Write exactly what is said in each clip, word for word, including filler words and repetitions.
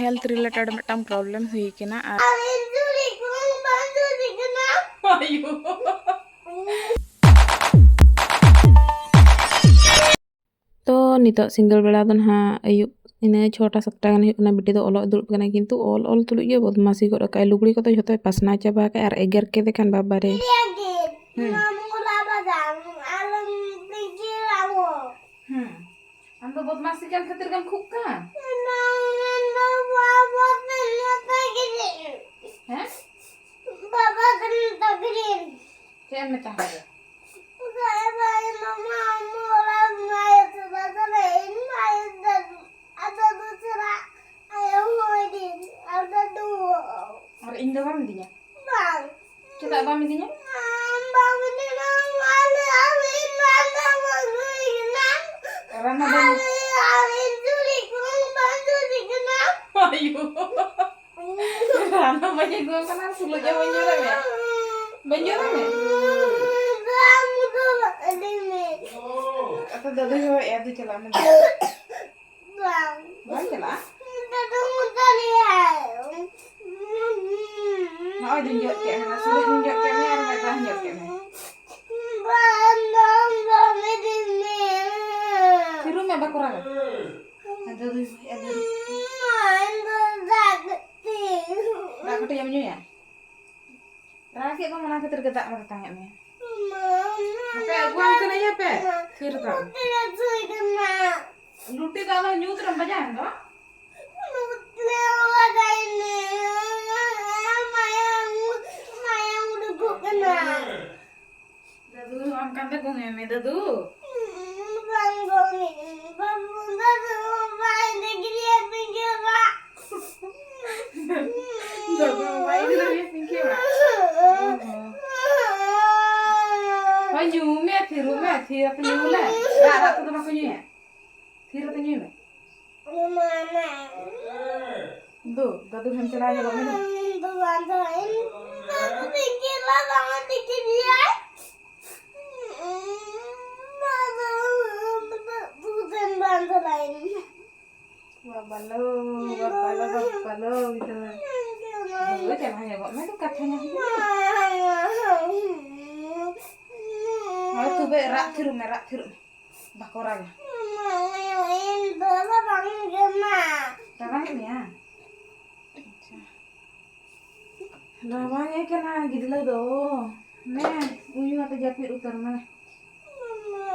Health related ᱢᱤᱫᱴᱟᱝ problem ᱦᱩᱭ ᱠᱟᱱᱟ᱾ ᱟᱨ ᱛᱚ ᱱᱤᱛᱚᱜ ᱥᱤᱸᱜᱟᱹᱲ ᱵᱮᱲᱟ ᱫᱚ ᱱᱟᱦᱟᱜ ᱟᱹᱭᱩᱵ ᱤᱱᱟᱹ ᱪᱷᱚᱴᱟ ᱥᱟᱛᱴᱟ ᱜᱟᱱ ᱦᱩᱭᱩᱜ ᱠᱟᱱᱟ, ᱵᱤᱴᱤ ᱫᱚ ᱚᱞᱚᱜ ᱮ ᱫᱩᱲᱩᱵ ᱠᱟᱱᱟ, ᱠᱤᱱᱛᱩ ᱚᱞ ᱚᱞ ᱛᱩᱞᱩᱡ ᱜᱮ ᱵᱚᱫᱢᱟᱥᱤ ᱜᱚᱫ ᱠᱟᱜᱼᱟᱭ᱾ ᱞᱩᱜᱽᱲᱤ ᱠᱚᱫᱚ ᱡᱷᱚᱛᱚᱭ ᱯᱟᱥᱱᱟᱣ ᱪᱟᱵᱟ ᱠᱟᱜᱼᱟᱭ ᱟᱨ ᱮᱜᱮᱨ ᱠᱮᱫᱮ ᱠᱷᱟᱱ ᱵᱟᱵᱟᱨᱮ᱾ ᱦᱩᱸ᱾ ᱦᱩᱸ᱾ ᱟᱢ ᱫᱚ ᱵᱚᱫᱢᱟᱥᱤ ᱠᱟᱱ ᱠᱷᱟᱹᱛᱤᱨ ᱜᱮᱢ ᱠᱷᱩᱜ ᱠᱟᱱ? ᱦᱮᱸ? ᱵᱟᱵᱟ ᱠᱟᱱ ᱛᱟᱠᱨᱤᱱ᱾ ᱪᱮᱫ ᱮᱢ ᱢᱮᱛᱟ ᱦᱟᱭᱟ? ᱵᱟᱭ, ᱵᱟᱭ, ᱢᱟᱢᱟ, ᱟᱢ ᱚᱲᱟᱜ ᱢᱟᱭ ᱪᱟᱞᱟᱜ ᱠᱟᱱᱟ, ᱤᱧ ᱢᱟᱭ ᱫᱟᱫᱩ, ᱟᱨ ᱫᱟᱫᱩ ᱪᱟᱞᱟᱜ, ᱟᱭᱳ ᱦᱚᱸ ᱤᱫᱤ, ᱟᱨ ᱫᱟᱫᱩ᱾ ᱟᱨ ᱤᱧ ᱫᱚ ᱵᱟᱢ ᱤᱫᱤᱧᱟ? ᱵᱟᱝ᱾ ᱪᱮᱫᱟᱜ ᱵᱟᱢ ᱤᱫᱤᱧᱟ? ᱟᱢ ᱵᱟᱢ ᱤᱫᱤᱧᱟ, ᱟᱞᱮ, ᱟᱞᱮ ᱨᱟᱱᱟ ᱵᱟᱹᱧ ᱟᱞᱮ, ᱟᱞᱮ ᱪᱩᱲᱤ ᱠᱚ ᱵᱟᱝ ᱪᱩᱲᱤ ᱠᱟᱱᱟ᱾ ᱟᱭᱳ᱾ ᱨᱟᱱ ᱦᱚᱸ ᱵᱟᱹᱧ ᱟᱹᱜᱩ ᱟᱠᱟᱱᱟ, ᱥᱩᱞᱩᱡ ᱦᱚᱸ ᱵᱟᱹᱧ ᱡᱚᱨᱟᱭ ᱢᱮᱭᱟ᱾ ᱵᱟᱹᱧ ᱡᱚᱨᱟᱭ ᱢᱮ? ᱨᱟᱱ ᱫᱚ ᱤᱫᱤ ᱢᱮ᱾ ᱟᱯᱮ ᱫᱟᱫᱩᱭ ᱦᱚᱦᱚᱭᱮᱫᱼᱟ, ᱫᱩ ᱪᱟᱞᱟᱜ ᱢᱮ᱾ ᱵᱟᱝ᱾ ᱵᱟᱢ ᱪᱟᱞᱟᱜᱼᱟ? ᱫᱟᱫᱩ ᱢᱩᱛᱟᱹᱞᱤᱭᱟᱭ᱾ ᱱᱚᱜᱼᱚᱭ ᱫᱩᱧ ᱡᱚᱫ ᱠᱮᱫ ᱢᱮ, ᱥᱩᱞᱩᱡ ᱤᱧ ᱡᱚᱫ ᱠᱮᱫ ᱢᱮ ᱟᱨ ᱢᱮᱫ ᱫᱷᱟᱣ ᱤᱧ ᱡᱚᱫ ᱠᱮᱫ ᱢᱮ᱾ ᱵᱟᱝ, ᱵᱟᱝ, ᱵᱟᱝ ᱤᱫᱤ ᱢᱮ᱾ ᱛᱷᱤᱨᱚᱜ ᱢᱮ, ᱵᱟᱠᱚ ᱨᱟᱜᱟ᱾ ᱫᱟᱫᱩᱭ ᱦᱚᱦᱚᱭᱮᱫᱼᱟ, ᱫᱟᱫᱩ᱾ ᱫᱟᱜ ᱠᱟᱹᱴᱤᱡ ᱮᱢ ᱧᱩᱭᱟ? ᱨᱟᱜᱮᱫ ᱫᱚᱢ, ᱚᱱᱟ ᱠᱷᱟᱹᱛᱤᱨ ᱜᱮ ᱫᱟᱜ ᱵᱟᱝ ᱛᱟᱦᱮᱸᱫ ᱢᱮᱭᱟ᱾ ᱦᱟᱯᱮ, ᱟᱹᱜᱩᱣᱟᱢ ᱠᱟᱹᱱᱟᱹᱧ, ᱦᱟᱯᱮ᱾ ᱛᱷᱤᱨ ᱠᱟᱜ ᱢᱮ᱾ ᱞᱩᱴᱤ ᱫᱚ ᱟᱫᱚ ᱧᱩᱛ ᱨᱮᱢ ᱵᱟᱡᱟᱣ ᱮᱱ ᱫᱚ᱾ ᱫᱟᱫᱩ, ᱟᱢ ᱠᱟᱱ ᱫᱚ ᱜᱚᱝ ᱮ ᱢᱮ, ᱫᱟᱫᱩ᱾ ᱵᱟᱝ ᱜᱚᱝ ᱤᱧ, ᱵᱟᱹᱵᱩ, ᱫᱟᱫᱩ, ᱵᱟᱭ ᱞᱟᱹᱜᱤᱫ ᱤᱧ ᱯᱤᱸᱡᱚᱨᱟ᱾ ᱫᱟᱫᱩ, ᱵᱟᱭ ᱞᱟᱹᱜᱤᱫ ᱤᱧ ᱯᱤᱸᱡᱚᱨᱟ᱾ ᱦᱳᱭ, ᱧᱩ ᱢᱮ, ᱛᱷᱤᱨᱚᱜ ᱢᱮ, ᱛᱷᱤᱨ ᱟᱛᱮ ᱧᱩ ᱞᱮ᱾ ᱨᱟᱜ ᱨᱟᱜ ᱛᱮᱫᱚ ᱵᱟᱠᱚ ᱧᱩᱭᱟ᱾ ᱛᱷᱤᱨ ᱟᱛᱮ ᱧᱩᱭ ᱢᱮ᱾ ᱫᱩ, ᱫᱟᱫᱩ ᱴᱷᱮᱱ ᱪᱟᱞᱟᱣ ᱧᱚᱜᱚᱜ ᱢᱮ ᱫᱩ᱾ ᱫᱩ ᱵᱟᱝ ᱫᱚ ᱤᱧ ᱫᱟᱫᱩ ᱴᱷᱮᱱ ᱪᱟᱞᱟᱣ ᱵᱟᱝ ᱛᱮᱠᱤᱱ ᱜᱮᱭᱟᱭ᱾ ᱫᱟᱫᱩ, ᱫᱟᱫᱩ ᱴᱷᱮᱱ ᱵᱟᱝ ᱪᱟᱞᱟᱣ ᱤᱧ᱾ ᱵᱟᱵᱟᱞᱳ, ᱵᱟᱵᱟᱞᱳ, ᱵᱟᱵᱟᱞᱳ, ᱜᱤᱫᱽᱨᱟᱹ᱾ ᱵᱟᱵᱟᱞᱳ, ᱪᱟᱞᱟᱣ ᱧᱚᱜᱚᱜ ᱢᱮ, ᱠᱟᱛᱷᱟ ᱧᱚᱜ ᱦᱩᱭᱩᱜᱼᱟ᱾ ᱦᱳᱭ, ᱛᱚᱵᱮ ᱨᱟᱜ ᱛᱷᱤᱨᱚᱜ ᱢᱮ, ᱨᱟᱜ ᱛᱷᱤᱨᱚᱜ ᱢᱮ᱾ ᱵᱟᱠᱚ ᱨᱟᱜᱟ᱾ ᱢᱟᱢᱟ, ᱤᱧ ᱫᱚ ᱨᱟᱵᱟᱝ ᱠᱟᱱᱟ᱾ ᱨᱟᱵᱟᱝᱮᱫ ᱢᱮᱭᱟ? ᱟᱪᱪᱷᱟ᱾ ᱨᱟᱵᱟᱝᱮ ᱠᱟᱱᱟ ᱜᱤᱫᱽᱨᱟᱹ ᱫᱚ᱾ ᱱᱮ, ᱩᱭᱩ ᱟᱛᱮ ᱡᱟᱹᱯᱤᱫ ᱩᱛᱟᱹᱨ ᱢᱮ᱾ ᱢᱟᱢᱟ,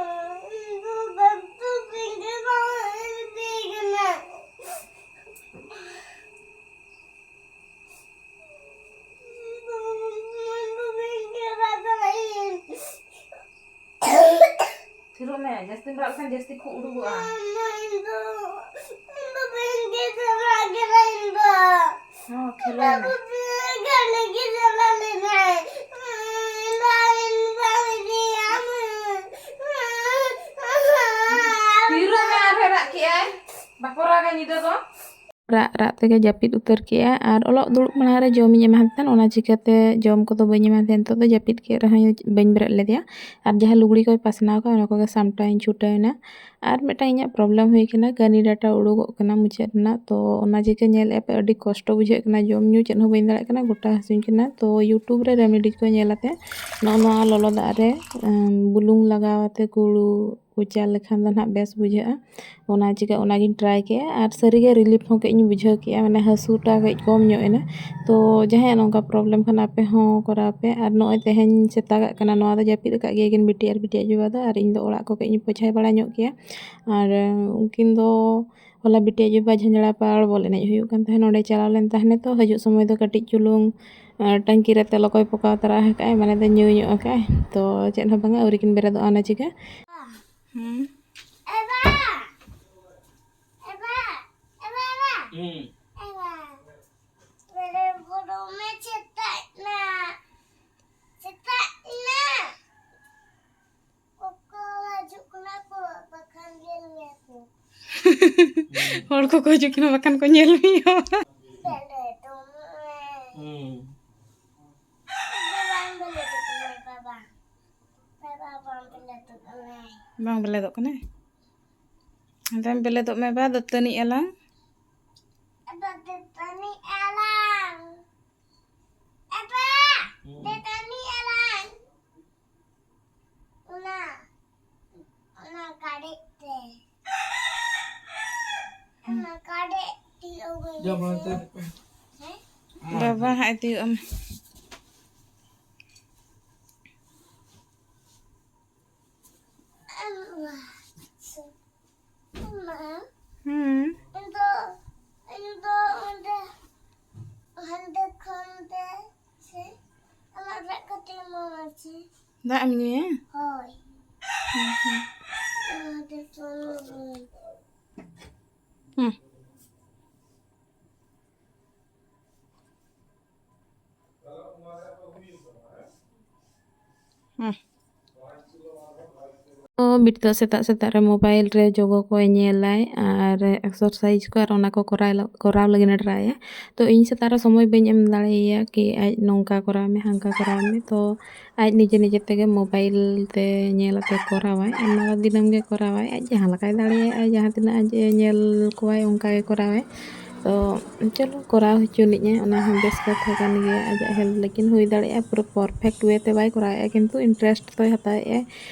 ᱤᱧ ᱫᱚ ᱵᱟᱹᱧ ᱛᱟᱯᱤᱧ ᱠᱟᱱᱟ, ᱵᱟᱹᱧ ᱛᱟᱯᱤᱧ ᱠᱟᱱᱟ᱾ ᱛᱷᱤᱨᱚᱜ ᱢᱮ, ᱡᱟᱹᱥᱛᱤᱢ ᱨᱟᱜ ᱞᱮᱠᱷᱟᱱ ᱡᱟᱹᱥᱛᱤ ᱠᱷᱩᱜ ᱩᱰᱩᱠᱚᱜᱼᱟ᱾ ᱦᱚᱸ, ᱠᱷᱮᱞᱳ ᱢᱮ᱾ ᱛᱷᱤᱨᱚᱜ ᱢᱮ, ᱟᱨᱦᱚᱸ ᱨᱟᱜ ᱠᱮᱜᱼᱟᱭ᱾ ᱵᱟᱠᱚ ᱨᱟᱜᱟ ᱧᱤᱫᱟᱹ ᱫᱚ᱾ ᱨᱟᱜ ᱨᱟᱜ ᱛᱮᱜᱮ ᱡᱟᱹᱯᱤᱫ ᱩᱛᱟᱹᱨ ᱠᱮᱜᱼᱟ᱾ ᱟᱨ ᱚᱞᱚᱜ ᱫᱩᱲᱩᱵ ᱢᱟᱲᱟᱝ ᱨᱮ ᱡᱚᱢᱤᱧ ᱮᱢᱟᱫᱮ ᱛᱟᱦᱮᱱ, ᱚᱱᱟ ᱪᱤᱠᱟᱹᱛᱮ ᱡᱚᱢ ᱠᱚᱫᱚ ᱵᱟᱹᱧ ᱮᱢᱟᱫᱮᱭᱟ᱾ ᱱᱤᱛᱚᱜ ᱫᱚ ᱡᱟᱹᱯᱤᱫ ᱠᱮᱫ ᱨᱮᱦᱚᱸᱭ ᱵᱟᱹᱧ ᱵᱮᱨᱮᱫ ᱞᱮᱫᱮᱭᱟ᱾ ᱟᱨ ᱡᱟᱦᱟᱸ ᱞᱩᱜᱽᱲᱤ ᱠᱚᱭ ᱯᱟᱥᱱᱟᱣ ᱠᱟᱜ, ᱚᱱᱟ ᱠᱚᱜᱮ ᱥᱟᱢᱴᱟᱣ ᱤᱧ ᱪᱷᱩᱴᱟᱹᱣ ᱮᱱᱟ᱾ ᱟᱨ ᱢᱤᱫᱴᱟᱝ ᱤᱧᱟᱹᱜ problem ᱦᱩᱭ ᱠᱟᱱᱟ, ᱠᱟᱹᱱᱤ ᱰᱟᱴᱟ ᱩᱰᱩᱠᱚᱜ ᱠᱟᱱᱟ ᱢᱩᱪᱟᱹᱫ ᱨᱮᱱᱟᱜ᱾ ᱛᱚ ᱚᱱᱟ ᱪᱤᱠᱟᱹ ᱧᱮᱞᱮᱫᱼᱟ ᱯᱮ, ᱟᱹᱰᱤ ᱠᱚᱥᱴᱚ ᱵᱩᱡᱷᱟᱹᱜ ᱠᱟᱱᱟ, ᱡᱚᱢ ᱧᱩ ᱪᱮᱫ ᱦᱚᱸ ᱵᱟᱹᱧ ᱫᱟᱲᱮᱭᱟᱜ ᱠᱟᱱᱟ, ᱜᱚᱴᱟ ᱦᱟᱹᱥᱩᱧ ᱠᱟᱱᱟ᱾ ᱛᱚ YouTube ᱨᱮ remedy ᱠᱚ ᱧᱮᱞ ᱟᱛᱮ ᱱᱚᱜᱼᱚ ᱱᱚᱣᱟ ᱞᱚᱞᱚ ᱫᱟᱜ ᱨᱮ, ᱮᱸ, ᱵᱩᱞᱩᱝ ᱞᱟᱜᱟᱣ ᱟᱛᱮ ᱠᱩᱲᱩ ᱠᱚᱪᱟ ᱞᱮᱠᱷᱟᱱ ᱫᱚ ᱱᱟᱦᱟᱜ ᱵᱮᱥ ᱵᱩᱡᱷᱟᱹᱜᱼᱟ᱾ ᱚᱱᱟ ᱪᱤᱠᱟᱹ ᱚᱱᱟᱜᱤᱧ try ᱠᱮᱜᱼᱟ, ᱟᱨ ᱥᱟᱹᱨᱤᱜᱮ relief ᱦᱚᱸ ᱠᱟᱹᱡ ᱤᱧ ᱵᱩᱡᱷᱟᱹᱣ ᱠᱮᱜᱼᱟ, ᱢᱟᱱᱮ ᱦᱟᱹᱥᱩᱴᱟ ᱠᱟᱹᱡ ᱠᱚᱢ ᱧᱚᱜ ᱮᱱᱟ᱾ ᱛᱚ ᱡᱟᱦᱟᱸᱭᱟᱜ ᱱᱚᱝᱠᱟ problem ᱠᱷᱟᱱ ᱟᱯᱮ ᱦᱚᱸ ᱠᱚᱨᱟᱣ ᱯᱮ᱾ ᱟᱨ ᱱᱚᱜᱼᱚᱭ ᱛᱮᱦᱮᱧ ᱥᱮᱛᱟᱜᱟᱜ ᱠᱟᱱᱟ, ᱱᱚᱣᱟ ᱫᱚ ᱡᱟᱹᱯᱤᱫ ᱟᱠᱟᱫ ᱜᱮᱭᱟ ᱠᱤᱱ ᱵᱤᱴᱤ ᱟᱨ ᱵᱤᱴᱤ ᱟᱡ ᱵᱟᱵᱟ ᱫᱚ, ᱟᱨ ᱤᱧ ᱫᱚ ᱚᱲᱟᱜ ᱠᱚ ᱠᱟᱹᱡ ᱤᱧ ᱯᱚᱪᱷᱟᱭ ᱵᱟᱲᱟ ᱧᱚᱜ ᱠᱮᱭᱟ᱾ ᱟᱨ ᱩᱱᱠᱤᱱ ᱫᱚ ᱦᱚᱞᱟ ᱵᱤᱴᱤ ᱟᱡ ᱵᱟᱵᱟ ᱡᱷᱟᱸᱡᱽᱲᱟ ᱯᱟᱲ ᱵᱚᱞ ᱮᱱᱮᱡ ᱦᱩᱭᱩᱜ ᱠᱟᱱ ᱛᱟᱦᱮᱸᱫ, ᱱᱚᱸᱰᱮ ᱪᱟᱞᱟᱣ ᱞᱮᱱ ᱛᱟᱦᱮᱱ᱾ ᱛᱚ ᱦᱤᱡᱩᱜ ᱥᱚᱢᱚᱭ ᱫᱚ ᱠᱟᱹᱴᱤᱡ ᱪᱩᱞᱩᱝ ᱟᱨ ᱴᱟᱝᱠᱤ ᱨᱮ ᱛᱮᱞ ᱚᱠᱚᱭ ᱯᱚᱠᱟᱣ ᱛᱚᱨᱟ ᱟᱠᱟᱫᱼᱟᱭ, ᱢᱟᱱᱮ ᱫᱚ ᱧᱩ ᱧᱚᱜ ᱟᱠᱟᱫᱼᱟᱭ᱾ ᱛᱚ ᱪᱮᱫ ᱦᱚᱸ ᱵᱟᱝᱟ, ᱟᱹᱣᱨᱤ ᱠᱤᱱ ᱵᱮᱨᱮᱫᱚᱜᱼᱟ ᱚᱱᱟ ᱪᱤᱠᱟᱹ᱾ ᱦᱩᱸ᱾ ᱮᱵᱟ! ᱮᱵᱟ! ᱮᱵᱟ, ᱮᱵᱟ! ᱦᱩᱸ᱾ ᱮᱵᱟ! ᱵᱮᱨᱮᱫ ᱜᱚᱫᱚᱜ ᱢᱮ, ᱥᱮᱛᱟᱜ ᱮᱱᱟ᱾ ᱥᱮᱛᱟᱜ ᱮᱱᱟ᱾ ᱠᱚᱠᱚ ᱦᱤᱡᱩᱜ ᱠᱟᱱᱟ ᱠᱚ, ᱵᱟᱠᱷᱟᱱ ᱧᱮᱞ ᱢᱮᱭᱟ ᱠᱚ᱾ ᱦᱚᱲ ᱠᱚᱠᱚ ᱦᱤᱡᱩᱜ ᱠᱟᱱᱟ, ᱵᱟᱠᱷᱟᱱ ᱠᱚ ᱧᱮᱞ ᱢᱮᱭᱟ᱾ ᱵᱮᱨᱮᱫᱚᱜ ᱢᱮ᱾ ᱦᱩᱸ᱾ ᱵᱟᱵᱟ ᱵᱟᱝ ᱵᱮᱨᱮᱫᱚᱜ ᱠᱟᱱᱟᱭ, ᱵᱟᱵᱟ᱾ ᱵᱟᱵᱟ ᱵᱟᱝ ᱵᱮᱨᱮᱫᱚᱜ ᱠᱟᱱᱟᱭ᱾ ᱵᱟᱝ ᱵᱮᱨᱮᱫᱚᱜ ᱠᱟᱱᱟᱭ? ᱟᱫᱚᱢ ᱵᱮᱞᱮᱫᱚᱜ ᱢᱮ ᱵᱟ, ᱫᱟᱹᱛᱟᱹᱱᱤ ᱟᱞᱟᱝ᱾ ᱮᱵᱟ, ᱫᱟᱹᱛᱟᱹᱱᱤ ᱟᱞᱟᱝ᱾ ᱮᱵᱟ, ᱦᱩᱸ᱾ ᱫᱟᱹᱛᱟᱹᱱᱤ ᱟᱞᱟᱝ᱾ ᱚᱱᱟ, ᱚᱱᱟ ᱜᱟᱹᱰᱤ ᱛᱮ᱾ ᱚᱱᱟ ᱜᱟᱹᱰᱤ ᱛᱮ ᱟᱹᱜᱩᱭ ᱡᱚᱢ ᱢᱮᱥᱮ᱾ ᱢᱮ᱾ ᱦᱮᱸ? ᱵᱟᱵᱟ ᱦᱟᱸᱜ ᱤᱫᱤᱭᱮᱫ ᱟᱢ᱾ ᱦᱩᱸ᱾ ᱤᱧ ᱫᱚ, ᱤᱧ ᱫᱚ ᱚᱸᱰᱮ ᱦᱟᱸᱰᱮ ᱠᱷᱚᱱ ᱫᱮ ᱥᱮ ᱟᱢᱟᱜ ᱨᱟᱜ ᱠᱟᱛᱮ ᱮᱢᱟᱢᱟ ᱥᱮ᱾ ᱫᱟᱜ ᱮᱢ ᱧᱩᱭᱟ? ᱦᱳᱭ᱾ ᱦᱩᱸ, ᱦᱩᱸ᱾ ᱚᱱᱟᱛᱮ ᱪᱚᱞᱚ᱾ ᱦᱩᱸ᱾ ᱦᱩᱸ᱾ ᱛᱚ ᱵᱤᱴᱤ ᱫᱚ ᱥᱮᱛᱟᱜ ᱥᱮᱛᱟᱜ ᱨᱮ ᱢᱳᱵᱟᱭᱤᱞ ᱨᱮ ᱡᱳᱜᱟ ᱠᱚᱭ ᱧᱮᱞᱟᱭ ᱟᱨ ᱮᱠᱥᱟᱨᱥᱟᱭᱤᱡᱽ ᱠᱚ ᱟᱨ ᱚᱱᱟ ᱠᱚ ᱠᱚᱨᱟᱣ ᱞᱟ-, ᱠᱚᱨᱟᱣ ᱞᱟᱹᱜᱤᱫ ᱮ ᱴᱨᱟᱭᱟ᱾ ᱛᱚ ᱤᱧ ᱥᱮᱛᱟᱜ ᱨᱮ ᱥᱚᱢᱚᱭ ᱵᱟᱹᱧ ᱮᱢ ᱫᱟᱲᱮᱭᱟᱭᱟ ᱠᱤ ᱟᱡ ᱱᱚᱝᱠᱟ ᱠᱚᱨᱟᱣ ᱢᱮ, ᱦᱟᱝᱠᱟ ᱠᱚᱨᱟᱣ ᱢᱮ᱾ ᱛᱚ ᱟᱡ ᱱᱤᱡᱮ ᱱᱤᱡᱮ ᱛᱮᱜᱮ ᱢᱳᱵᱟᱭᱤᱞ ᱛᱮ ᱧᱮᱞ ᱟᱛᱮ ᱠᱚᱨᱟᱣᱟᱭ, ᱚᱱᱟ ᱫᱚ ᱫᱤᱱᱟᱹᱢ ᱜᱮ ᱠᱚᱨᱟᱣᱟᱭ᱾ ᱟᱡ ᱡᱟᱦᱟᱸ ᱞᱮᱠᱟᱭ ᱫᱟᱲᱮᱭᱟᱜᱼᱟ, ᱡᱟᱦᱟᱸ ᱛᱤᱱᱟᱹᱜ ᱟᱡ ᱮ ᱧᱮᱞ ᱠᱚᱣᱟᱭ, ᱚᱱᱠᱟ ᱜᱮ ᱠᱚᱨᱟᱣᱟᱭ᱾ ᱛᱚ ᱪᱚᱞᱚ ᱠᱚᱨᱟᱣ ᱦᱚᱪᱚ ᱱᱤᱡ ᱮ, ᱚᱱᱟ ᱦᱚᱸ ᱵᱮᱥ ᱠᱟᱛᱷᱟ ᱠᱟᱱ ᱜᱮᱭᱟ᱾ ᱟᱡᱟᱜ ᱦᱮᱞᱛᱷ ᱞᱟᱹᱜᱤᱫ ᱦᱩᱭ ᱫᱟᱲᱮᱭᱟᱜᱼᱟ ᱯᱩᱨᱟᱹ ᱯᱟᱨᱯᱷᱮᱠᱴ ᱳᱭᱮ ᱛᱮ ᱵᱟᱭ ᱠᱚᱨᱟᱣᱮᱫᱼᱟ, ᱠᱤᱱᱛᱩ ᱤᱱᱴᱟᱨᱮᱥᱴ ᱫᱚᱭ ᱦᱟᱛᱟᱣᱮᱫᱼᱟᱭ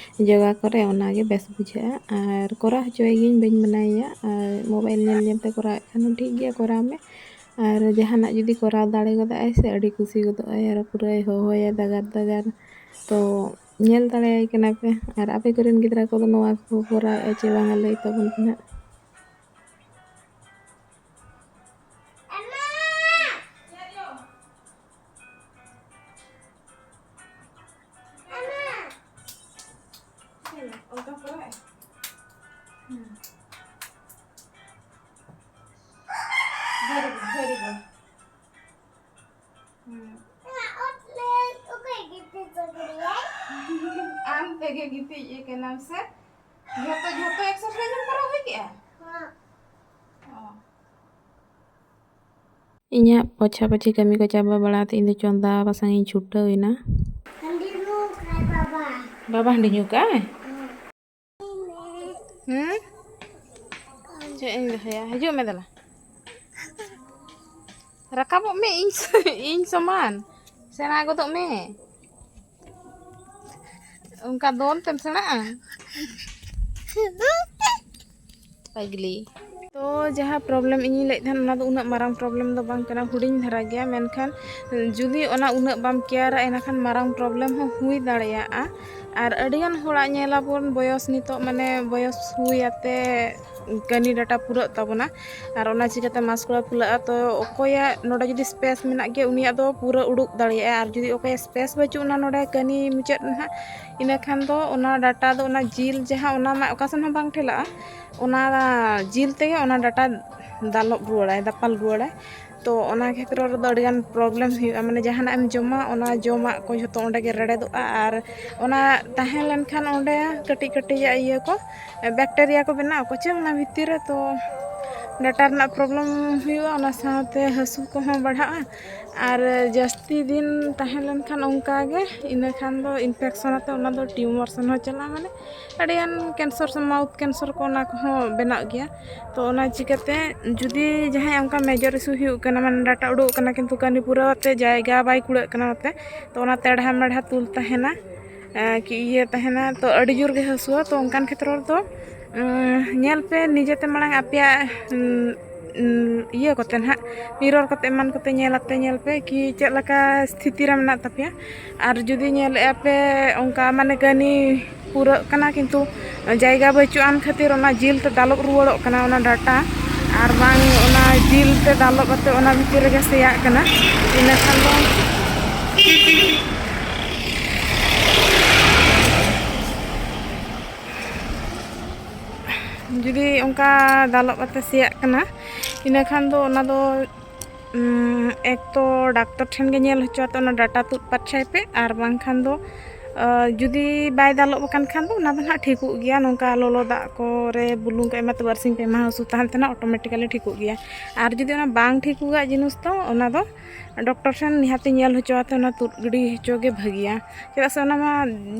ᱡᱳᱜᱟ ᱠᱚᱨᱮ, ᱚᱱᱟᱜᱮ ᱵᱮᱥ ᱵᱩᱡᱷᱟᱹᱜᱼᱟ᱾ ᱟᱨ ᱠᱚᱨᱟᱣ ᱦᱚᱪᱚᱭ ᱜᱤᱭᱟᱹᱧ, ᱵᱟᱹᱧ ᱢᱮᱱᱟᱭᱟ᱾ ᱟᱨ ᱢᱳᱵᱟᱭᱤᱞ ᱧᱮᱞ ᱧᱮᱞ ᱛᱮ ᱠᱚᱨᱟᱣᱮᱫ ᱠᱷᱟᱱ ᱦᱚᱸ ᱴᱷᱤᱠ ᱜᱮᱭᱟ, ᱠᱚᱨᱟᱣ ᱢᱮ᱾ ᱟᱨ ᱡᱟᱦᱟᱱᱟᱜ ᱡᱩᱫᱤ ᱠᱚᱨᱟᱣ ᱫᱟᱲᱮ ᱜᱚᱫᱟᱜᱼᱟᱭ ᱥᱮ, ᱟᱹᱰᱤ ᱠᱩᱥᱤ ᱜᱚᱫᱚᱜᱼᱟᱭ ᱟᱨ ᱯᱩᱨᱟᱹᱭ ᱦᱚᱦᱚᱭᱟ ᱫᱟᱜᱟᱨ ᱫᱟᱜᱟᱨ᱾ ᱛᱚ ᱧᱮᱞ ᱫᱟᱲᱮᱭᱟᱭ ᱠᱟᱱᱟ ᱯᱮ᱾ ᱟᱨ ᱟᱯᱮ ᱠᱚᱨᱮᱱ ᱜᱤᱫᱽᱨᱟᱹ ᱠᱚᱫᱚ ᱱᱚᱣᱟ ᱠᱚ ᱠᱚᱨᱟᱣᱮᱫᱼᱟ ᱪᱮ ᱵᱟᱝᱟ, ᱞᱟᱹᱭ ᱛᱟᱵᱚᱱ ᱯᱮ ᱦᱟᱸᱜ᱾ Very good, very good. ᱦᱩᱸ᱾ ᱚᱱᱟ ᱚᱛ ᱨᱮ ᱚᱠᱚᱭ ᱜᱤᱛᱤᱡ ᱦᱚᱪᱚ ᱠᱮᱫᱮᱭᱟᱭ? ᱟᱢ ᱛᱮᱜᱮ ᱜᱤᱛᱤᱡ ᱟᱠᱟᱱᱟᱢ ᱥᱮ? ᱡᱷᱚᱛᱚ, ᱡᱷᱚᱛᱚ ᱮᱠᱥᱟᱨᱥᱟᱭᱤᱡᱽ ᱮᱢ ᱠᱚᱨᱟᱣ ᱦᱩᱭ ᱠᱮᱜᱼᱟ? ᱦᱮᱸ᱾ ᱚ᱾ ᱤᱧᱟᱹᱜ ᱯᱳᱪᱷᱟ ᱯᱳᱪᱷᱤ ᱠᱟᱹᱢᱤ ᱠᱚ ᱪᱟᱵᱟ ᱵᱟᱲᱟ ᱠᱟᱛᱮ ᱤᱧ ᱫᱚ ᱪᱚᱸᱫᱟ ᱵᱟᱥᱟᱝ ᱤᱧ ᱪᱷᱩᱴᱟᱹᱣ ᱮᱱᱟ᱾ ᱦᱟᱺᱰᱤ ᱧᱩ ᱠᱟᱭ ᱵᱟᱵᱟ᱾ ᱵᱟᱵᱟ ᱦᱟᱺᱰᱤ ᱧᱩ ᱠᱟᱜᱼᱟᱭ? ᱦᱮᱸ᱾ ᱦᱩᱸ? ᱪᱮᱫ ᱤᱧ ᱫᱚᱦᱚᱭᱟ? ᱦᱤᱡᱩᱜ ᱢᱮ ᱫᱮᱞᱟ᱾ ᱨᱟᱠᱟᱵᱚᱜ ᱢᱮ, ᱤᱧ ᱤᱧ ᱥᱚᱢᱟᱱ᱾ ᱥᱮᱬᱟ ᱜᱚᱫᱚᱜ ᱢᱮ᱾ ᱚᱱᱠᱟ ᱫᱚᱱ ᱛᱮᱢ ᱥᱮᱬᱟᱜᱼᱟ? ᱯᱟᱜᱽᱞᱤ᱾ ᱛᱚ ᱡᱟᱦᱟᱸ problem ᱤᱧᱤᱧ ᱞᱟᱹᱭᱮᱫ ᱛᱟᱦᱮᱱ, ᱚᱱᱟ ᱫᱚ ᱩᱱᱟᱹᱜ ᱢᱟᱨᱟᱝ problem ᱫᱚ ᱵᱟᱝ ᱠᱟᱱᱟ, ᱦᱩᱰᱤᱧ ᱫᱷᱟᱨᱟ ᱜᱮᱭᱟ᱾ ᱢᱮᱱᱠᱷᱟᱱ ᱡᱩᱫᱤ ᱚᱱᱟ ᱩᱱᱟᱹᱜ ᱵᱟᱢ ᱠᱮᱭᱟᱨᱟ, ᱮᱱᱠᱷᱟᱱ ᱢᱟᱨᱟᱝ problem ᱦᱚᱸ ᱦᱩᱭ ᱫᱟᱲᱮᱭᱟᱜᱼᱟ᱾ ᱟᱨ ᱟᱹᱰᱤᱜᱟᱱ ᱦᱚᱲᱟᱜ ᱧᱮᱞᱟᱵᱚᱱ, ᱵᱚᱭᱚᱥ ᱱᱤᱛᱚᱜ, ᱢᱟᱱᱮ, ᱵᱚᱭᱚᱥ ᱦᱩᱭ ᱟᱛᱮ ᱠᱟᱹᱱᱤ data ᱯᱩᱨᱟᱹᱜ ᱛᱟᱵᱚᱱᱟ᱾ ᱟᱨ ᱚᱱᱟ ᱪᱤᱠᱟᱹᱛᱮ ᱢᱟᱥᱠᱩᱲᱟ ᱯᱷᱩᱞᱟᱹᱜᱼᱟ᱾ ᱛᱚ ᱚᱠᱚᱭᱟᱜ ᱱᱚᱰᱮ ᱡᱩᱫᱤ space ᱢᱮᱱᱟᱜ ᱜᱮᱭᱟ, ᱩᱱᱤᱭᱟᱜ ᱫᱚ ᱯᱩᱨᱟᱹ ᱩᱰᱩᱠ ᱫᱟᱲᱮᱭᱟᱜᱼᱟ᱾ ᱟᱨ ᱡᱩᱫᱤ ᱚᱠᱚᱭᱟᱜ space ᱵᱟᱹᱪᱩᱜ ᱟᱱᱟ ᱱᱚᱰᱮ ᱠᱟᱹᱱᱤ ᱢᱩᱪᱟᱹᱫ ᱱᱟᱦᱟᱜ, ᱤᱱᱟᱹ ᱠᱷᱟᱱ ᱫᱚ ᱚᱱᱟ data ᱫᱚ, ᱚᱱᱟ ᱡᱤᱞ ᱡᱟᱦᱟᱸ, ᱚᱱᱟ ᱢᱟ ᱚᱠᱟ ᱥᱮᱱ ᱦᱚᱸ ᱵᱟᱝ ᱴᱷᱮᱞᱟᱜᱼᱟ᱾ ᱚᱱᱟ ᱡᱤᱞ ᱛᱮᱜᱮ ᱚᱱᱟ data ᱫᱟᱞᱚᱵ ᱨᱩᱣᱟᱹᱲᱟᱭ, ᱫᱟᱯᱟᱞ ᱨᱩᱣᱟᱹᱲᱟᱭ᱾ ᱛᱚ ᱚᱱᱟ ᱠᱷᱮᱛᱨᱚ ᱨᱮᱫᱚ ᱟᱹᱰᱤᱜᱟᱱ problem ᱦᱩᱭᱩᱜᱼᱟ, ᱢᱟᱱᱮ ᱡᱟᱦᱟᱱᱟᱜ ᱮᱢ ᱡᱚᱢᱟ, ᱚᱱᱟ ᱡᱚᱢᱟᱜ ᱠᱚ ᱡᱷᱚᱛᱚ ᱚᱸᱰᱮ ᱜᱮ ᱨᱮᱰᱮᱫᱚᱜᱼᱟ᱾ ᱟᱨ ᱚᱱᱟ ᱛᱟᱦᱮᱸ ᱞᱮᱱᱠᱷᱟᱱ ᱚᱸᱰᱮ ᱠᱟᱹᱴᱤᱡ ᱠᱟᱹᱴᱤᱡᱟᱜ ᱤᱭᱟᱹ ᱠᱚ, bacteria ᱠᱚ ᱵᱮᱱᱟᱜ ᱟᱠᱚ ᱪᱮ ᱚᱱᱟ ᱵᱷᱤᱛᱤᱨ ᱨᱮ, ᱛᱚ data ᱨᱮᱱᱟᱜ problem ᱦᱩᱭᱩᱜᱼᱟ, ᱚᱱᱟ ᱥᱟᱶᱛᱮ ᱦᱟᱹᱥᱩ ᱠᱚᱦᱚᱸ ᱵᱟᱲᱦᱟᱜᱼᱟ᱾ ᱟᱨ ᱡᱟᱹᱥᱛᱤ ᱫᱤᱱ ᱛᱟᱦᱮᱸ ᱞᱮᱱᱠᱷᱟᱱ ᱚᱱᱠᱟ ᱜᱮ, ᱤᱱᱟᱹ ᱠᱷᱟᱱ ᱫᱚ infection ᱟᱛᱮ ᱚᱱᱟ ᱫᱚ tumor ᱥᱮᱱ ᱦᱚᱸ ᱪᱟᱞᱟᱜᱼᱟ, ᱢᱟᱱᱮ ᱟᱹᱰᱤᱜᱟᱱ cancer ᱥᱮ mouth cancer ᱠᱚ ᱚᱱᱟ ᱠᱚᱦᱚᱸ ᱵᱮᱱᱟᱜ ᱜᱮᱭᱟ᱾ ᱛᱚ ᱚᱱᱟ ᱪᱤᱠᱟᱹᱛᱮ ᱡᱩᱫᱤ ᱡᱟᱦᱟᱸᱭᱟᱜ ᱚᱱᱠᱟ major issue ᱦᱩᱭᱩᱜ ᱠᱟᱱᱟ, ᱢᱟᱱᱮ data ᱩᱰᱩᱠ ᱠᱟᱱᱟ ᱠᱤᱱᱛᱩ ᱠᱟᱹᱱᱤ ᱯᱩᱨᱟᱹᱣ ᱟᱛᱮ ᱡᱟᱭᱜᱟ ᱵᱟᱭ ᱠᱩᱲᱟᱹᱜ ᱠᱟᱱᱟ ᱟᱛᱮ, ᱛᱚ ᱚᱱᱟ ᱛᱮᱲᱦᱟ ᱢᱮᱲᱦᱟ ᱛᱩᱞ ᱛᱟᱦᱮᱱᱟ, ᱮᱸ, ᱠᱤ ᱤᱭᱟᱹ ᱛᱟᱦᱮᱱᱟ, ᱛᱚ ᱟᱹᱰᱤ ᱡᱳᱨ ᱜᱮ ᱦᱟᱹᱥᱩᱣᱟ᱾ ᱛᱚ ᱚᱱᱠᱟᱱ ᱠᱷᱮᱛᱨᱚ ᱨᱮᱫᱚ, ᱩᱸ, ᱧᱮᱞ ᱯᱮ ᱱᱤᱡᱮᱛᱮ ᱢᱟᱲᱟᱝ ᱟᱯᱮᱭᱟᱜ, ᱩᱸ, ᱩᱸ, ᱤᱭᱟᱹ ᱠᱚᱛᱮ ᱱᱟᱦᱟᱜ, mirror ᱠᱚᱛᱮ ᱮᱢᱟᱱ ᱠᱚᱛᱮ ᱧᱮᱞ ᱟᱛᱮ ᱧᱮᱞ ᱯᱮ ᱠᱤ ᱪᱮᱫ ᱞᱮᱠᱟ ᱥᱛᱷᱤᱛᱤ ᱨᱮ ᱢᱮᱱᱟᱜ ᱛᱟᱯᱮᱭᱟ᱾ ᱟᱨ ᱡᱩᱫᱤ ᱧᱮᱞᱮᱫᱼᱟ ᱯᱮ ᱚᱱᱠᱟ ᱢᱟᱱᱮ ᱠᱟᱹᱱᱤ ᱯᱩᱨᱟᱹᱜ ᱠᱟᱱᱟ, ᱠᱤᱱᱛᱩ ᱡᱟᱭᱜᱟ ᱵᱟᱹᱪᱩᱜ ᱟᱱ ᱠᱷᱟᱹᱛᱤᱨ ᱚᱱᱟ ᱡᱤᱞ ᱛᱮ ᱫᱟᱞᱚᱵ ᱨᱩᱣᱟᱹᱲᱚᱜ ᱠᱟᱱᱟ ᱚᱱᱟ data, ᱟᱨ ᱵᱟᱝ ᱚᱱᱟ ᱡᱤᱞ ᱛᱮ ᱫᱟᱞᱚᱵ ᱠᱟᱛᱮ ᱚᱱᱟ ᱵᱷᱤᱛᱤᱨ ᱨᱮᱜᱮ ᱥᱮᱭᱟᱜ ᱠᱟᱱᱟ, ᱤᱱᱟᱹ ᱠᱷᱟᱱ ᱫᱚ ᱡᱩᱫᱤ ᱚᱱᱠᱟ ᱫᱟᱞᱚᱵ ᱠᱟᱛᱮ ᱥᱮᱭᱟᱜ ᱠᱟᱱᱟ, ᱤᱱᱟᱹ ᱠᱷᱟᱱ ᱫᱚ ᱚᱱᱟ ᱫᱚ, ᱩᱸ, ᱮᱠ ᱛᱚ ᱰᱟᱠᱛᱚᱨ ᱴᱷᱮᱱ ᱜᱮ ᱧᱮᱞ ᱦᱚᱪᱚ ᱠᱟᱛᱮ ᱚᱱᱟ data ᱛᱩᱫ ᱯᱟᱨᱪᱟᱭ ᱯᱮ, ᱟᱨ ᱵᱟᱝᱠᱷᱟᱱ ᱫᱚ, ᱟᱸ, ᱡᱩᱫᱤ ᱵᱟᱭ ᱫᱟᱞᱚᱵ ᱟᱠᱟᱱ ᱠᱷᱟᱱ ᱫᱚ ᱚᱱᱟ ᱫᱚ ᱱᱟᱦᱟᱜ ᱴᱷᱤᱠᱚᱜ ᱜᱮᱭᱟ᱾ ᱱᱚᱝᱠᱟ ᱞᱚᱞᱚ ᱫᱟᱜ ᱠᱚᱨᱮ ᱵᱩᱞᱩᱝ ᱠᱚ ᱮᱢᱟ ᱛᱮ ᱵᱟᱨᱥᱤᱧ ᱯᱮ ᱢᱟᱦᱟ ᱦᱟᱹᱥᱩ ᱛᱟᱦᱮᱱ ᱛᱟᱦᱮᱱᱟ, automatically ᱴᱷᱤᱠᱚᱜ ᱜᱮᱭᱟ᱾ ᱟᱨ ᱡᱩᱫᱤ ᱚᱱᱟ ᱵᱟᱝ ᱴᱷᱤᱠᱚᱜᱟᱜ ᱡᱤᱱᱤᱥ ᱫᱚ ᱚᱱᱟ ᱫᱚ ᱰᱚᱠᱴᱚᱨ ᱴᱷᱮᱱ ᱱᱤᱦᱟᱹᱛᱤ ᱧᱮᱞ ᱦᱚᱪᱚ ᱠᱟᱛᱮ ᱚᱱᱟ ᱛᱩᱫ ᱜᱤᱰᱤ ᱦᱚᱪᱚ ᱜᱮ ᱵᱷᱟᱹᱜᱤᱭᱟ, ᱪᱮᱫᱟᱜ ᱥᱮ ᱚᱱᱟ ᱢᱟ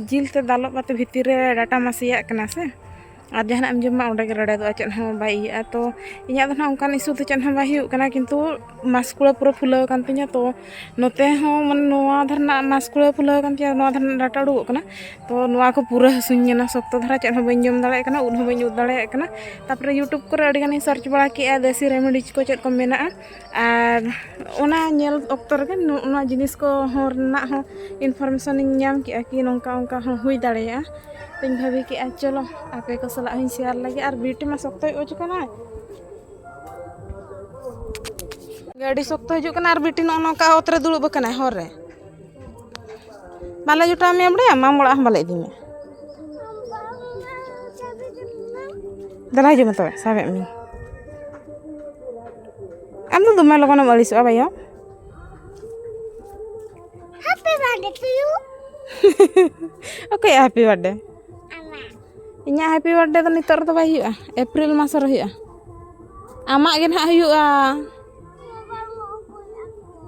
ᱡᱤᱞ ᱛᱮ ᱫᱟᱞᱚᱵ ᱠᱟᱛᱮ ᱵᱷᱤᱛᱤᱨ ᱨᱮ data ᱢᱟ ᱥᱮᱭᱟᱜ ᱠᱟᱱᱟ ᱥᱮ᱾ ᱟᱨ ᱡᱟᱦᱟᱱᱟᱜ ᱮᱢ ᱡᱚᱢᱟ, ᱚᱸᱰᱮ ᱜᱮ ᱨᱟᱲᱮᱫᱚᱜᱼᱟ, ᱪᱮᱫ ᱦᱚᱸ ᱵᱟᱭ ᱤᱭᱟᱹᱜᱼᱟ᱾ ᱛᱚ ᱤᱧᱟᱹᱜ ᱫᱚ ᱱᱟᱦᱟᱜ ᱚᱱᱠᱟᱱ ᱤᱥᱩ ᱫᱚ ᱪᱮᱫ ᱦᱚᱸ ᱵᱟᱭ ᱦᱩᱭᱩᱜ ᱠᱟᱱᱟ, ᱠᱤᱱᱛᱩ ᱢᱟᱥ ᱠᱩᱲᱟᱹ ᱯᱩᱨᱟᱹ ᱯᱷᱩᱞᱟᱹᱣ ᱟᱠᱟᱱ ᱛᱤᱧᱟᱹ᱾ ᱛᱚ ᱱᱚᱛᱮ ᱦᱚᱸ ᱢᱟᱱᱮ ᱱᱚᱣᱟ ᱫᱷᱟᱨᱮᱱᱟᱜ ᱢᱟᱥ ᱠᱩᱲᱟᱹ ᱯᱷᱩᱞᱟᱹᱣ ᱟᱠᱟᱱ ᱛᱤᱧᱟᱹ, ᱱᱚᱣᱟ ᱫᱷᱟᱨᱮᱱᱟᱜ ᱰᱟᱴᱟ ᱩᱰᱩᱠᱚᱜ ᱠᱟᱱᱟ᱾ ᱛᱚ ᱱᱚᱣᱟ ᱠᱚ ᱯᱩᱨᱟᱹ ᱦᱟᱹᱥᱩᱧ ᱠᱟᱱᱟ, ᱥᱚᱠᱛᱚ ᱫᱷᱟᱨᱟ ᱪᱮᱫ ᱦᱚᱸ ᱵᱟᱹᱧ ᱡᱚᱢ ᱫᱟᱲᱮᱭᱟᱜ ᱠᱟᱱᱟ, ᱩᱫ ᱦᱚᱸ ᱵᱟᱹᱧ ᱩᱫ ᱫᱟᱲᱮᱭᱟᱜ ᱠᱟᱱᱟ᱾ ᱛᱟᱨᱯᱚᱨᱮ YouTube ᱠᱚᱨᱮ ᱟᱹᱰᱤ ᱜᱟᱱᱤᱧ ᱥᱟᱨᱪ ᱵᱟᱲᱟ ᱠᱮᱜᱼᱟ, ᱫᱮᱥᱤ ᱨᱮᱢᱮᱰᱤᱡᱽ ᱠᱚ ᱪᱮᱫ ᱠᱚ ᱢᱮᱱᱟᱜᱼᱟ᱾ ᱟᱨ ᱚᱱᱟ ᱧᱮᱞ ᱚᱠᱛᱚ ᱨᱮᱜᱮ ᱱᱚ-, ᱱᱚᱣᱟ ᱡᱤᱱᱤᱥ ᱠᱚ ᱦᱚᱸ ᱨᱮᱱᱟᱜ ᱦᱚᱸ ᱤᱱᱯᱷᱚᱨᱢᱮᱥᱚᱱ ᱤᱧ ᱧᱟᱢ ᱠᱮᱜᱼᱟ ᱠᱤ ᱱᱚᱝᱠᱟ ᱚᱱᱠᱟ ᱦᱚᱸ ᱦᱩᱭ ᱫᱟᱲᱮᱭᱟᱜᱼᱟ᱾ ᱛᱚᱧ ᱵᱷᱟᱹᱵᱤ ᱠᱮᱜᱼᱟ, ᱪᱚᱞᱚ ᱟᱯᱮ ᱠᱚ ᱥᱟᱞᱟᱜ ᱦᱚᱸᱧ ᱥᱮᱭᱟᱨ ᱞᱮᱜᱮ᱾ ᱟᱨ ᱵᱤᱴᱤ ᱢᱟ ᱥᱚᱠᱛᱚᱭ ᱚᱡ ᱠᱟᱱᱟᱭ, ᱜᱟᱹᱰᱤ ᱥᱚᱠᱛᱚ ᱦᱤᱡᱩᱜ ᱠᱟᱱᱟ, ᱟᱨ ᱵᱤᱴᱤ ᱱᱚᱜᱼᱚ ᱱᱚᱝᱠᱟ ᱚᱛ ᱨᱮ ᱫᱩᱲᱩᱵ ᱟᱠᱟᱱᱟᱭ ᱦᱚᱨ ᱨᱮ᱾ ᱵᱟᱞᱮ ᱡᱚᱴᱟᱣ ᱢᱮᱭᱟ ᱵᱟᱲᱟᱭᱟᱢ, ᱟᱢ ᱚᱲᱟᱜ ᱦᱚᱸ ᱵᱟᱞᱮ ᱤᱫᱤ ᱢᱮᱭᱟ᱾ ᱫᱮᱞᱟ ᱦᱤᱡᱩᱜ ᱢᱮ ᱛᱚᱵᱮ, ᱥᱟᱵᱮᱫ ᱢᱮᱭᱟ᱾ ᱟᱢ ᱫᱚ ᱫᱚᱢᱮ ᱞᱚᱜᱚᱱᱮᱢ ᱟᱹᱲᱤᱥᱚᱜᱼᱟ ᱵᱟᱭᱳ᱾ Happy birthday to you. ᱚᱠᱚᱭᱟᱜ happy birthday? ᱟᱢᱟᱜ. ᱤᱧᱟᱹᱜ happy birthday ᱫᱚ ᱱᱤᱛᱚᱜ ᱨᱮᱫᱚ ᱵᱟᱭ ᱦᱩᱭᱩᱜᱼᱟ, ᱮᱯᱨᱤᱞ ᱢᱟᱥ ᱨᱮ ᱦᱩᱭᱩᱜᱼᱟ᱾ ᱟᱢᱟᱜ ᱜᱮ ᱱᱟᱦᱟᱜ ᱦᱩᱭᱩᱜᱼᱟ᱾